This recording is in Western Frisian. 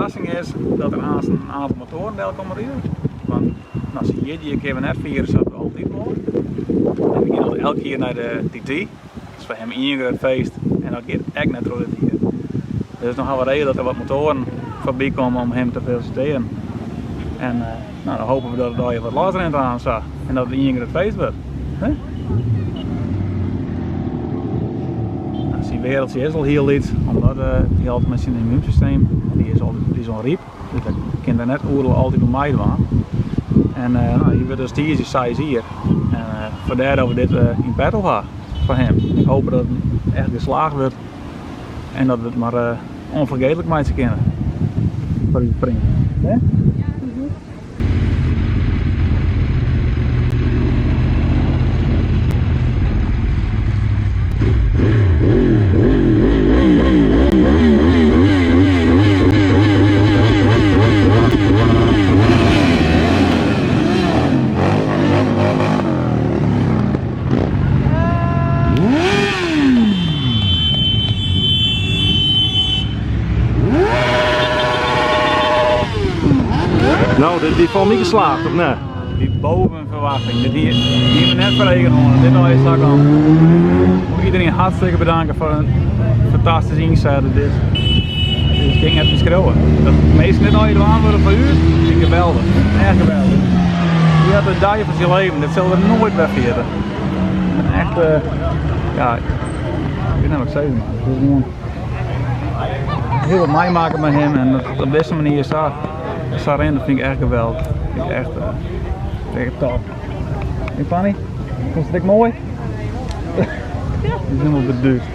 ferrassing is dat der aanst in oantal motoaren del komme ride. Want no, syn jierdei kinne we net fiere sa't we altyd wolle. En we gean al elk jier nei de TT. Dat is foar him ien grut feest en dat giet ek net troch dit jier. Dus no hawwe we regele dat der wat motoaren foarby komme om him te felisitearjen. En no, dan hoopje we dat it allegear wat los rint aanst sa en dat it ien grut feest wurdt. Hè? Nou, syn weareltsje is al hiel lyts, omdat hy altyd mei syn ymmúnsysteem, dy is al, dy is al ryp, dus dat kin der net oeral altyd oan meidwaan. En no, hy wurdt dus tiisdei seis jier. En foardêr dat we dit yn petto ha foar him. Ik hoop dat it echt geslaagd wurdt en dat we it mar ûnfergeetlik meitsje kinne foar ús freon. Hè? No, dit wie foar my geslaagd, of net? Wie boven verwachting. Dit hie, hie we net foar eagen hân. Dit al is sa kan. Ik wil iedereen hartstikke bedanken foar in fantastyske ynset. Dit is, dit kin ik net beskriuwe. Dat minsken dit allegear dwaan wurde foar ús, is geweldich. Echt geweldich. Hy hat de dei fan syn leven. Dit sil er noait wer ferjitte. Echt, uh, ja, ik wit net wat ik sizze moat. It is gewoan hiel wat meimakke mei him en dat op dizze manier sa, sa rint, dat fyn ik echt geweldich. Fyn ik echt, uh, echt top. En Fanny, fynst it ek moai? Ja. Is hielendal beduusd.